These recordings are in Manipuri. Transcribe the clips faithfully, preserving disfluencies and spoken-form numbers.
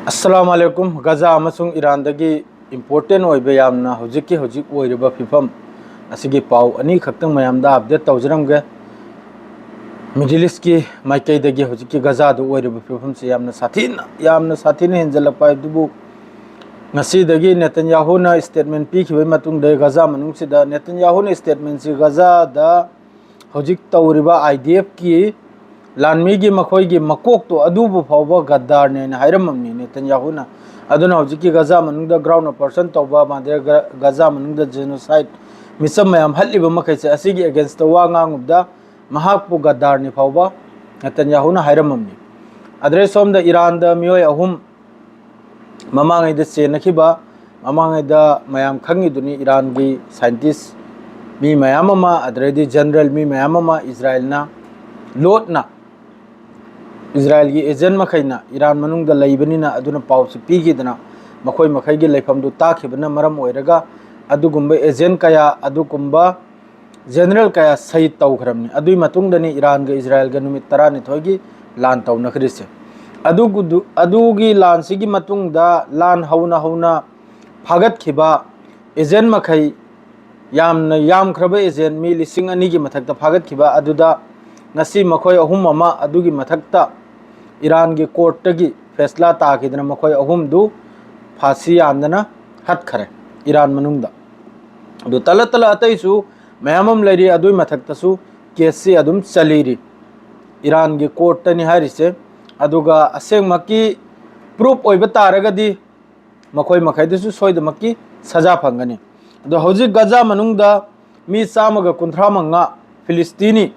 ꯑꯁꯂꯥꯝ ꯑꯂꯩꯀꯨꯝ꯫ ꯒꯖꯥ ꯑꯃꯁꯨꯡ ꯏꯔꯥꯟꯗꯒꯤ ꯏꯝꯄꯣꯔꯇꯦꯟ ꯑꯣꯏꯕ ꯌꯥꯝꯅ ꯍꯧꯖꯤꯛꯀꯤ ꯍꯧꯖꯤꯛ ꯑꯣꯏꯔꯤꯕ ꯐꯤꯕꯝ ꯑꯁꯤꯒꯤ ꯄꯥꯎ ꯑꯅꯤꯈꯛꯇꯪ ꯃꯌꯥꯝꯗ ꯑꯞꯗꯦꯠ ꯇꯧꯖꯔꯝꯒꯦ꯫ ꯃꯤꯗꯜ ꯏꯁꯀꯤ ꯃꯥꯏꯀꯩꯗꯒꯤ ꯍꯧꯖꯤꯛꯀꯤ ꯒꯖꯥꯗ ꯑꯣꯏꯔꯤꯕ ꯐꯤꯕꯝꯁꯤ ꯌꯥꯝꯅ ꯁꯥꯊꯤꯅ ꯌꯥꯝꯅ ꯁꯥꯊꯤꯅ ꯍꯦꯟꯖꯜꯂꯛꯄ ꯍꯥꯏꯕꯗꯨꯕꯨ, ꯉꯁꯤꯗꯒꯤ ꯅꯦꯇꯟꯌꯥꯍꯨꯅ ꯁ꯭ꯇꯦꯠꯃꯦꯟ ꯄꯤꯈꯤꯕꯒꯤ ꯃꯇꯨꯡꯗ ꯒꯖꯥ ꯃꯅꯨꯡꯁꯤꯗ ꯅꯦꯇꯟꯌꯥꯍꯨꯅ ꯁ꯭ꯇꯦꯠꯃꯦꯟꯁꯤ ꯒꯖꯥꯗ ꯍꯧꯖꯤꯛ ꯇꯧꯔꯤꯕ ꯑꯥꯏ ꯗꯤ ꯑꯦꯐꯀꯤ ꯂꯥꯟꯃꯤꯒꯤ ꯃꯈꯣꯏꯒꯤ ꯃꯀꯣꯛꯇꯣ ꯑꯗꯨꯕꯨ ꯐꯥꯎꯕ ꯒꯗꯥꯔꯅꯦꯅ ꯍꯥꯏꯔꯝꯃꯕꯅꯤ ꯅꯦꯇꯟꯌꯥꯍꯨꯅ꯫ ꯑꯗꯨꯅ ꯍꯧꯖꯤꯛꯀꯤ ꯒꯖꯥ ꯃꯅꯨꯡꯗ ꯒ꯭ꯔꯥꯎꯟ ꯑꯣꯄꯔꯦꯁꯟ ꯇꯧꯕ, ꯃꯥꯗꯦ ꯒ-, ꯒꯖꯥ ꯃꯅꯨꯡꯗ ꯖꯦꯅꯣꯁꯥꯏꯠ, ꯃꯤꯆꯝ ꯃꯌꯥꯝ ꯍꯠꯂꯤꯕ ꯃꯈꯩꯁꯦ ꯑꯁꯤꯒꯤ ꯑꯦꯒꯦꯟꯁꯇ ꯋꯥ ꯉꯥꯡꯉꯨꯕꯗ ꯃꯍꯥꯛꯄꯨ ꯒꯗꯥꯔꯅꯤ ꯐꯥꯎꯕ ꯅꯦꯇꯟꯌꯥꯍꯨꯅ ꯍꯥꯏꯔꯝꯃꯕꯅꯤ꯫ ꯑꯗꯨꯗꯩ ꯁꯣꯝꯗ ꯏꯔꯥꯟꯗ ꯃꯤꯑꯣꯏ ꯑꯍꯨꯝ ꯃꯃꯥꯡꯉꯩꯗ ꯆꯦꯟꯅꯈꯤꯕ, ꯃꯃꯥꯡꯉꯩꯗ ꯃꯌꯥꯝ ꯈꯪꯉꯤꯗꯨꯅꯤ, ꯏꯔꯥꯟꯒꯤ ꯁꯥꯏꯟꯇꯤꯁ ꯃꯤ ꯃꯌꯥꯝ ꯑꯃ, ꯑꯗꯨꯗꯩꯗꯤ ꯖꯦꯅꯔꯦꯜ ꯃꯤ ꯃꯌꯥꯝ ꯑꯃ ꯏꯖꯔꯥꯏꯜꯅ ꯂꯣꯠꯅ, ꯏꯖꯔꯥꯏꯜꯒꯤ ꯑꯦꯖꯦꯟ ꯃꯈꯩꯅ ꯏꯔꯥꯟ ꯃꯅꯨꯡꯗ ꯂꯩꯕꯅꯤꯅ ꯑꯗꯨꯅ ꯄꯥꯎꯁꯤ ꯄꯤꯈꯤꯗꯅ ꯃꯈꯣꯏ ꯃꯈꯩꯒꯤ ꯂꯩꯐꯝꯗꯨ ꯇꯥꯛꯈꯤꯕꯅ ꯃꯔꯝ ꯑꯣꯏꯔꯒ ꯑꯗꯨꯒꯨꯝꯕ ꯑꯦꯖꯦꯟ ꯀꯌꯥ, ꯑꯗꯨꯒꯨꯝꯕ ꯖꯦꯅꯔꯦꯜ ꯀꯌꯥ ꯁꯍꯤꯗ ꯇꯧꯈ꯭ꯔꯕꯅꯤ꯫ ꯑꯗꯨꯒꯤ ꯃꯇꯨꯡꯗꯅꯤ ꯏꯔꯥꯟꯒ ꯏꯖꯔꯥꯏꯜꯒ ꯅꯨꯃꯤꯠ ꯇꯔꯥꯅꯤꯊꯣꯏꯒꯤ ꯂꯥꯟ ꯇꯧꯅꯈ꯭ꯔꯤꯁꯦ꯫ ꯑꯗꯨꯒꯨꯗꯨ-, ꯑꯗꯨꯒꯤ ꯂꯥꯟꯁꯤꯒꯤ ꯃꯇꯨꯡꯗ ꯂꯥꯟ ꯍꯧꯅ ꯍꯧꯅ ꯐꯥꯒꯠꯈꯤꯕ ꯑꯦꯖꯦꯟ ꯃꯈꯩ, ꯌꯥꯝꯅ ꯌꯥꯝꯈ꯭ꯔꯕ ꯑꯦꯖꯦꯟ ꯃꯤ ꯂꯤꯁꯤꯡ ꯑꯅꯤꯒꯤ ꯃꯊꯛꯇ ꯐꯥꯒꯠꯈꯤꯕ ꯑꯗꯨꯗ ꯉꯁꯤ ꯃꯈꯣꯏ ꯑꯍꯨꯝ ꯑꯃ ꯑꯗꯨꯒꯤ ꯃꯊꯛꯇ ꯏꯔꯥꯟꯒꯤ ꯀꯣꯔꯠꯇꯒꯤ ꯐꯦꯁꯂꯥ ꯇꯥꯈꯤꯗꯅ ꯃꯈꯣꯏ ꯑꯍꯨꯝꯗꯨ ꯐꯥꯁꯤ ꯌꯥꯟꯗꯅ ꯍꯠꯈꯔꯦ ꯏꯔꯥꯟ ꯃꯅꯨꯡꯗ꯫ ꯑꯗꯨ ꯇꯂ ꯇꯂ ꯑꯇꯩꯁꯨ ꯃꯌꯥꯝ ꯑꯃ ꯂꯩꯔꯤ꯫ ꯑꯗꯨꯒꯤ ꯃꯊꯛꯇꯁꯨ ꯀꯦꯁꯁꯤ ꯑꯗꯨꯝ ꯆꯜꯂꯤꯔꯤ꯫ ꯏꯔꯥꯟꯒꯤ ꯀꯣꯔꯠꯇꯅꯤ ꯍꯥꯏꯔꯤꯁꯦ꯫ ꯑꯗꯨꯒ ꯑꯁꯦꯡꯃꯛꯀꯤ ꯄ꯭ꯔꯨꯞ ꯑꯣꯏꯕ ꯇꯥꯔꯒꯗꯤ ꯃꯈꯣꯏ ꯃꯈꯩꯗꯨꯁꯨ ꯁꯣꯏꯗꯃꯛꯀꯤ ꯁꯖꯥ ꯐꯪꯒꯅꯤ꯫ ꯑꯗꯣ ꯍꯧꯖꯤꯛ ꯒꯖꯥ ꯃꯅꯨꯡꯗ ꯃꯤ ꯆꯥꯝꯃꯒ ꯀꯨꯟꯊ꯭ꯔꯥ ꯃꯉꯥ ꯐꯤꯂꯤꯁꯇꯤꯅꯤ,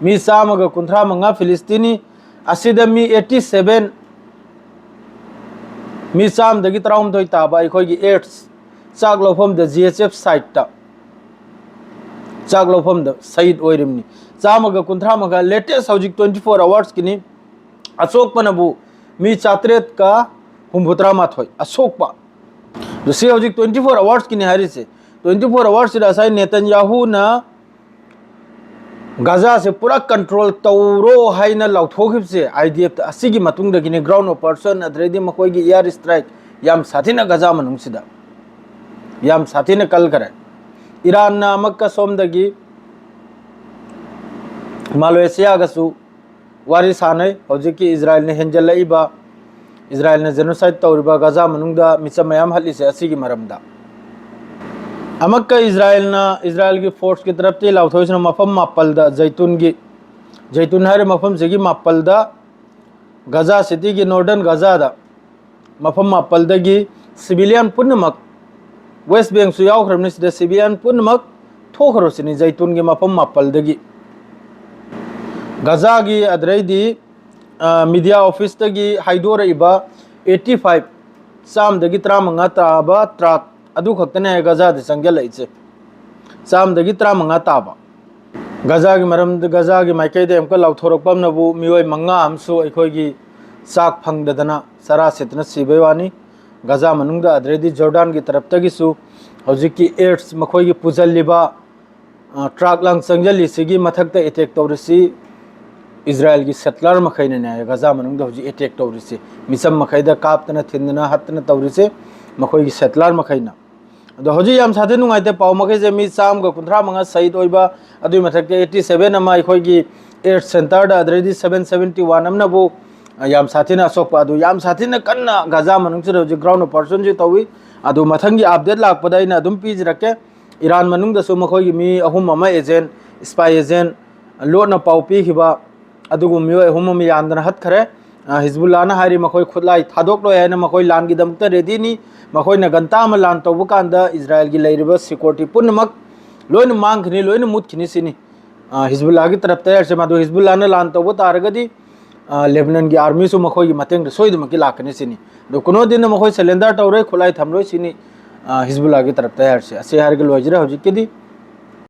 ꯃꯤ ꯆꯥꯝꯃꯒ ꯀꯨꯟꯊ꯭ꯔꯥ ꯃꯉꯥ ꯐꯤꯂꯤꯁꯇꯤꯅꯤ, ꯑꯁꯤꯗ ꯃꯤ ꯑꯩꯠꯇꯤ ꯁꯚꯦꯟ, ꯃꯤ ꯆꯥꯝꯃꯗꯒꯤ ꯇꯔꯥꯍꯨꯝꯗꯣꯏ ꯇꯥꯕ ꯑꯩꯈꯣꯏꯒꯤ ꯑꯦꯠꯁ ꯆꯥꯛ ꯂꯧꯐꯝꯗ, ꯖꯤ ꯑꯩꯆ ꯑꯦꯐ ꯁꯥꯏꯠꯇ ꯆꯥꯛ ꯂꯧꯐꯝꯗ ꯁꯍꯤꯗ ꯑꯣꯏꯔꯤꯕꯅꯤ꯫ ꯆꯥꯝꯃꯒ ꯀꯨꯟꯊ꯭ꯔꯥ ꯃꯉꯥ, ꯂꯦꯇꯦꯁ ꯍꯧꯖꯤꯛ ꯇ꯭ꯋꯦꯟꯇꯤ ꯐꯣꯔ ꯑꯋꯥꯔꯁꯀꯤꯅꯤ꯫ ꯑꯁꯣꯛꯄꯅꯕꯨ ꯃꯤ ꯆꯥꯇ꯭ꯔꯦꯠꯀ ꯍꯨꯝꯐꯨꯇꯔꯥ ꯃꯥꯊꯣꯏ ꯑꯁꯣꯛꯄ꯫ ꯑꯗꯨ ꯁꯤ ꯍꯧꯖꯤꯛ ꯇ꯭ꯋꯦꯟꯇꯤ ꯐꯣꯔ ꯑꯋꯥꯔꯁꯀꯤꯅꯤ ꯍꯥꯏꯔꯤꯁꯦ꯫ ꯇ꯭ꯋꯦꯟꯇꯤ ꯐꯣꯔ ꯑꯋꯥꯔꯁꯁꯤꯗ ꯉꯁꯥꯏ ꯅꯦꯇꯟꯌꯥꯍꯨꯅ ꯒꯖꯥꯁꯦ ꯄꯨꯔꯥ ꯀꯟꯇ꯭ꯔꯣꯜ ꯇꯧꯔꯣ ꯍꯥꯏꯅ ꯂꯥꯎꯊꯣꯛꯈꯤꯕꯁꯦ ꯑꯥꯏ ꯗꯤ ꯑꯦꯐꯇ, ꯑꯁꯤꯒꯤ ꯃꯇꯨꯡꯗꯒꯤꯅꯤ ꯒ꯭ꯔꯥꯎꯟ ꯑꯣꯄꯔꯦꯁꯟ ꯑꯗꯩꯗꯤ ꯃꯈꯣꯏꯒꯤ ꯏꯌꯥꯔ ꯏꯁꯇ꯭ꯔꯥꯏꯛ ꯌꯥꯝ ꯁꯥꯊꯤꯅ ꯒꯖꯥ ꯃꯅꯨꯡꯁꯤꯗ ꯌꯥꯝ ꯁꯥꯊꯤꯅ ꯀꯜꯈꯔꯦ꯫ ꯏꯔꯥꯟꯅ ꯑꯃꯛꯀ ꯁꯣꯝꯗꯒꯤ ꯃꯥꯂꯦꯁꯤꯌꯥꯒꯁꯨ ꯋꯥꯔꯤ ꯁꯥꯟꯅꯩ꯫ ꯍꯧꯖꯤꯛꯀꯤ ꯏꯖꯔꯥꯏꯜꯅ ꯍꯦꯟꯖꯜꯂꯛꯏꯕ, ꯏꯖꯔꯥꯏꯜꯅ ꯖꯦꯅꯣꯁꯥꯏꯠ ꯇꯧꯔꯤꯕ, ꯒꯖꯥ ꯃꯅꯨꯡꯗ ꯃꯤꯆꯝ ꯃꯌꯥꯝ ꯍꯠꯂꯤꯁꯦ ꯑꯁꯤꯒꯤ ꯃꯔꯝꯗ꯫ ꯑꯃꯛꯀ ꯏꯖꯔꯥꯏꯜꯅ, ꯏꯖꯔꯥꯏꯜꯒꯤ ꯐꯣꯔꯁꯀꯤ ꯇꯔꯞꯇꯒꯤ ꯂꯥꯎꯊꯣꯛꯏꯁꯤꯅ ꯃꯐꯝ ꯃꯥꯄꯜꯗ ꯖꯩꯇꯨꯟꯒꯤ, ꯖꯩꯇꯨꯟ ꯍꯥꯏꯔꯤꯕ ꯃꯐꯝꯁꯤꯒꯤ ꯃꯥꯄꯜꯗ, ꯒꯖꯥ ꯁꯤꯇꯤꯒꯤ ꯅꯣꯔꯗꯔꯟ ꯒꯖꯥꯗ ꯃꯐꯝ ꯃꯥꯄꯜꯗꯒꯤ ꯁꯤꯚꯤꯂꯤꯌꯟ ꯄꯨꯝꯅꯃꯛ, ꯋꯦꯁ ꯕꯦꯡꯁꯨ ꯌꯥꯎꯈ꯭ꯔꯕꯅꯤ, ꯁꯤꯗ ꯁꯤꯚꯤꯂꯤꯌꯟ ꯄꯨꯝꯅꯃꯛ ꯊꯣꯛꯈ꯭ꯔꯣ ꯁꯤꯅꯤ ꯖꯩꯇꯨꯟꯒꯤ ꯃꯐꯝ ꯃꯥꯄꯜꯗꯒꯤ꯫ ꯒꯖꯥꯒꯤ ꯑꯗꯨꯗꯩꯗꯤ, ꯑ, ꯃꯤꯗꯤꯌꯥ ꯑꯣꯐꯤꯁꯇꯒꯤ ꯍꯥꯏꯗꯣꯔꯛꯏꯕ ꯑꯩꯠꯇꯤ ꯐꯥꯏꯚ, ꯆꯥꯝꯃꯗꯒꯤ ꯇꯔꯥꯃꯉꯥ ꯇꯥꯕ ꯇ꯭ꯔꯥꯛ ꯑꯗꯨ ꯈꯛꯇꯅꯦ ꯒꯖꯥꯗ ꯆꯪꯁꯤꯜꯂꯛꯏꯁꯦ, ꯆꯥꯝꯃꯗꯒꯤ ꯇꯔꯥꯃꯉꯥ ꯇꯥꯕ꯫ ꯒꯖꯥꯒꯤ ꯃꯔꯝꯗ, ꯒꯖꯥꯒꯤ ꯃꯥꯏꯀꯩꯗ ꯑꯃꯨꯛꯀ ꯂꯥꯎꯊꯣꯔꯛꯄ ꯑꯃꯅꯕꯨ ꯃꯤꯑꯣꯏ ꯃꯉꯥ ꯑꯃꯁꯨ ꯑꯩꯈꯣꯏꯒꯤ ꯆꯥꯛ ꯐꯪꯗꯗꯅ ꯆꯔꯥ ꯁꯤꯠꯇꯅ ꯁꯤꯕꯩ ꯋꯥꯅꯤ꯫ ꯒꯖꯥ ꯃꯅꯨꯡꯗ ꯑꯗꯨꯗꯩꯗꯤ ꯖꯣꯔꯗꯥꯟꯒꯤ ꯇꯔꯞꯇꯒꯤꯁꯨ ꯍꯧꯖꯤꯛꯀꯤ ꯑꯦꯗꯁ ꯃꯈꯣꯏꯒꯤ ꯄꯨꯁꯤꯜꯂꯤꯕ, ꯑ, ꯇ꯭ꯔꯥꯛ ꯂꯥꯡ ꯆꯪꯁꯤꯜꯂꯤꯁꯤꯒꯤ ꯃꯊꯛꯇ ꯑꯦꯇꯦꯛ ꯇꯧꯔꯤꯁꯤ ꯏꯖꯔꯥꯏꯜꯒꯤ ꯁꯦꯇꯂꯔ ꯃꯈꯩꯅꯅꯦ ꯒꯖꯥ ꯃꯅꯨꯡꯗ ꯍꯧꯖꯤꯛ ꯑꯦꯇꯦꯛ ꯇꯧꯔꯤꯁꯤ꯫ ꯃꯤꯆꯝ ꯃꯈꯩꯗ ꯀꯥꯞꯇꯅ ꯊꯤꯟꯗꯅ ꯍꯠꯇꯅ ꯇꯧꯔꯤꯁꯤ ꯃꯈꯣꯏꯒꯤ ꯁꯦꯇꯂꯔ ꯃꯈꯩꯅ꯫ ꯑꯗꯣ ꯍꯧꯖꯤꯛ ꯌꯥꯝ ꯁꯥꯊꯤ ꯅꯨꯡꯉꯥꯏꯇꯦ꯫ ꯄꯥꯎ ꯃꯈꯩꯁꯦ ꯃꯤ ꯆꯥꯝꯃꯒ ꯀꯨꯟꯊ꯭ꯔꯥ ꯃꯉꯥ ꯁꯍꯤꯗ ꯑꯣꯏꯕ, ꯑꯗꯨꯒꯤ ꯃꯊꯛꯇ ꯑꯩꯠꯇꯤ ꯁꯚꯦꯟ ꯑꯃ ꯑꯩꯈꯣꯏꯒꯤ ꯑꯦꯗꯁ ꯁꯦꯟꯇꯔꯗ, ꯑꯗꯨꯗꯩꯗꯤ ꯁꯚꯦꯟ ꯁꯚꯦꯟꯇꯤ ꯋꯥꯟ ꯑꯃꯅꯕꯨ, ꯑ, ꯌꯥꯝ ꯁꯥꯊꯤꯅ ꯑꯁꯣꯛꯄ꯫ ꯑꯗꯨ ꯌꯥꯝ ꯁꯥꯊꯤꯅ ꯀꯟꯅ ꯒꯖꯥ ꯃꯅꯨꯡꯁꯤꯗ ꯍꯧꯖꯤꯛ ꯒ꯭ꯔꯥꯎꯟ ꯑꯣꯄꯔꯦꯁꯟꯁꯤ ꯇꯧꯏ꯫ ꯑꯗꯨ ꯃꯊꯪꯒꯤ ꯑꯞꯗꯦꯠ ꯂꯥꯛꯄꯗ ꯑꯩꯅ ꯑꯗꯨꯝ ꯄꯤꯖꯔꯛꯀꯦ꯫ ꯏꯔꯥꯟ ꯃꯅꯨꯡꯗꯁꯨ ꯃꯈꯣꯏꯒꯤ ꯃꯤ ꯑꯍꯨꯝ ꯑꯃ ꯑꯦꯖꯦꯟ, ꯁ꯭ꯄꯥꯏ ꯑꯦꯖꯦꯟ, ꯂꯣꯠꯅ ꯄꯥꯎ ꯄꯤꯈꯤꯕ ꯑꯗꯨꯒꯨꯝꯕ ꯃꯤꯑꯣꯏ ꯑꯍꯨꯝ ꯑꯃ ꯌꯥꯟꯗꯅ ꯍꯠꯈꯔꯦ꯫ ꯑ, ꯍꯤꯖꯕꯨꯜꯂꯥꯅ ꯍꯥꯏꯔꯤ ꯃꯈꯣꯏ ꯈꯨꯠꯂꯥꯏ ꯊꯥꯗꯣꯛꯂꯣꯏ ꯍꯥꯏꯅ ꯃꯈꯣꯏ ꯂꯥꯟꯒꯤꯗꯃꯛꯇ ꯔꯦꯗꯤꯅꯤ꯫ ꯃꯈꯣꯏꯅ ꯒꯟꯇꯥ ꯑꯃ ꯂꯥꯟ ꯇꯧꯕ ꯀꯥꯟꯗ ꯏꯖꯔꯥꯏꯜꯒꯤ ꯂꯩꯔꯤꯕ ꯁꯦꯀ꯭ꯌꯨꯔꯤꯇꯤ ꯄꯨꯝꯅꯃꯛ ꯂꯣꯏꯅ ꯃꯥꯡꯈꯤꯅꯤ, ꯂꯣꯏꯅ ꯃꯨꯠꯈꯤꯅꯤ ꯁꯤꯅꯤ꯫ ꯑ, ꯍꯤꯖꯕꯨꯜꯂꯥꯒꯤ ꯇꯔꯞꯇ ꯍꯥꯏꯔꯁꯦ, ꯃꯗꯨ ꯍꯤꯖꯕꯨꯜꯂꯥꯅ ꯂꯥꯟ ꯇꯧꯕ ꯇꯥꯔꯒꯗꯤ, ꯑ, ꯂꯦꯕꯅꯟꯒꯤ ꯑꯥꯔꯃꯤꯁꯨ ꯃꯈꯣꯏꯒꯤ ꯃꯇꯦꯡꯗ ꯁꯣꯏꯗꯅꯃꯛꯀꯤ ꯂꯥꯛꯀꯅꯤ ꯁꯤꯅꯤ꯫ ꯑꯗꯣ ꯀꯨꯅꯣꯗꯤꯟꯅ ꯃꯈꯣꯏ ꯁꯔꯦꯟꯗꯔ ꯇꯧꯔꯣꯏ, ꯈꯨꯠꯂꯥꯏ ꯊꯝꯂꯣꯏ ꯁꯤꯅꯤ, ꯑ, ꯍꯤꯖꯕꯨꯜꯂꯥꯒꯤ ꯇꯔꯞꯇ ꯍꯥꯏꯔꯁꯦ꯫ ꯑꯁꯤ ꯍꯥꯏꯔꯒ ꯂꯣꯏꯖꯔꯦ ꯍꯧꯖꯤꯛꯀꯤꯗꯤ꯫